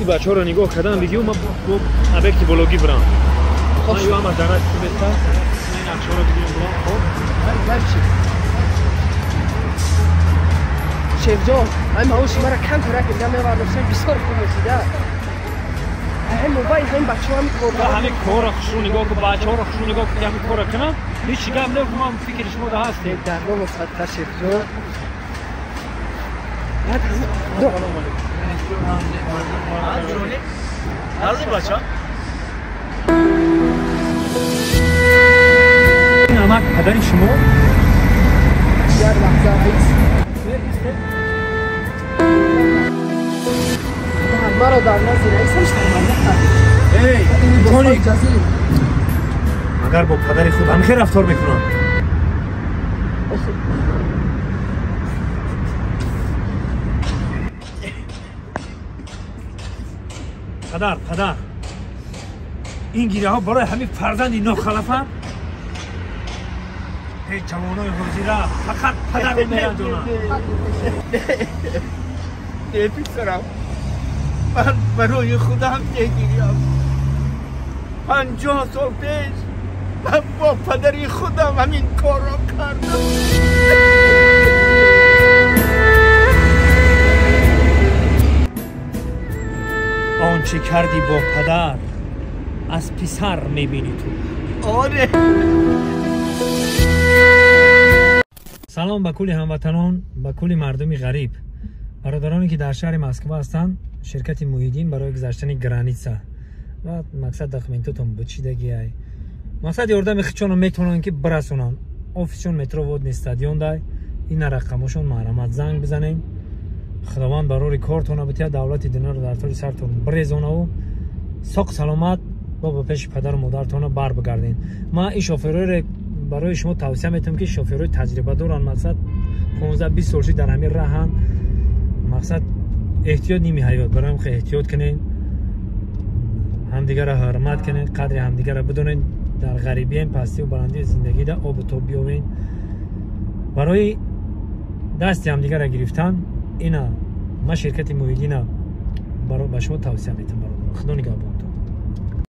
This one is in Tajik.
Ин бачаҳоро нигоҳ кардан бигӯ, ман бо объекти бологӣ бирам. Ман ё ҳама дар дасти беста, ин нақшаҳоро бигирам бирам. Хоб? Шефҷон, ай маоши мара кам кара ки намевардоштам, бисёр хуб мешида. Ҳам мобайл, ҳам бачаҳо ҳам кор. Ҳамин корро хушрӯ нигоҳ кун, бачаҳоро хушрӯ нигоҳ кун, ки ҳамин корро кунам. Ҳеҷ гап не, ман фикри шумо да ҳастем. Дар номи садқа, шефҷон. Ин амак падари шумо? Як лаҳза, раис. Маро дар назди раисам шарманда кард. Эй, тоник! Магар бо падари худ ҳамхел рафтор мекунам? Падар, падар, ин гиряҳо барои ҳамин фарзанди нохалафам? Ҳеҷ ҷавонои ҳозира фақат падарро меранҷонанд. Не, писарам, ман барои худам мегирям. 50 сол пеш ман бо падари худам ҳамин корро кардам. Он чӣ кардӣ бо падар, аз писар мебинӣ ту. Оре. Салом ба кулли ҳамватанон, ба кулли мардуми ғариб. Бародароне ки дар шаҳри Москва ҳастанд, ширкати Муҳиддин барои гузаштани граница ва мақсад документотон бичидагиай. Мақсад ёрдами худшонро метавонанд ки бирасонанд. Офисшон метро Водный стадион дай. Ина рақамошон, маҳрамат занг бизанед. Худованд барори кортона битиҳад, давлати дунёро дар тори сартон бирезонаву соқ саломат бо ба пеши падару модартона бар бигардед. Ман ин шоферҳоеро барои шумо тавсия метавам, ки шоферҳои таҷриба доранд, мақсад 15-20 сол ши дар ҳамин раҳанд. Мақсад эҳтиёт ними ҳаёт, барои хеле эҳтиёт кунед, ҳамдигарро ҳурмат кунед, қадри ҳамдигарро бидонед, дар ғарибием пастию баландии зиндагида обу тоб биёвед. Барои дасти ҳамдигарро гирифтан ина ман ширкати Муҳиддина ба шумо тавсия метавам, бародарон. Худо нигаҳбон.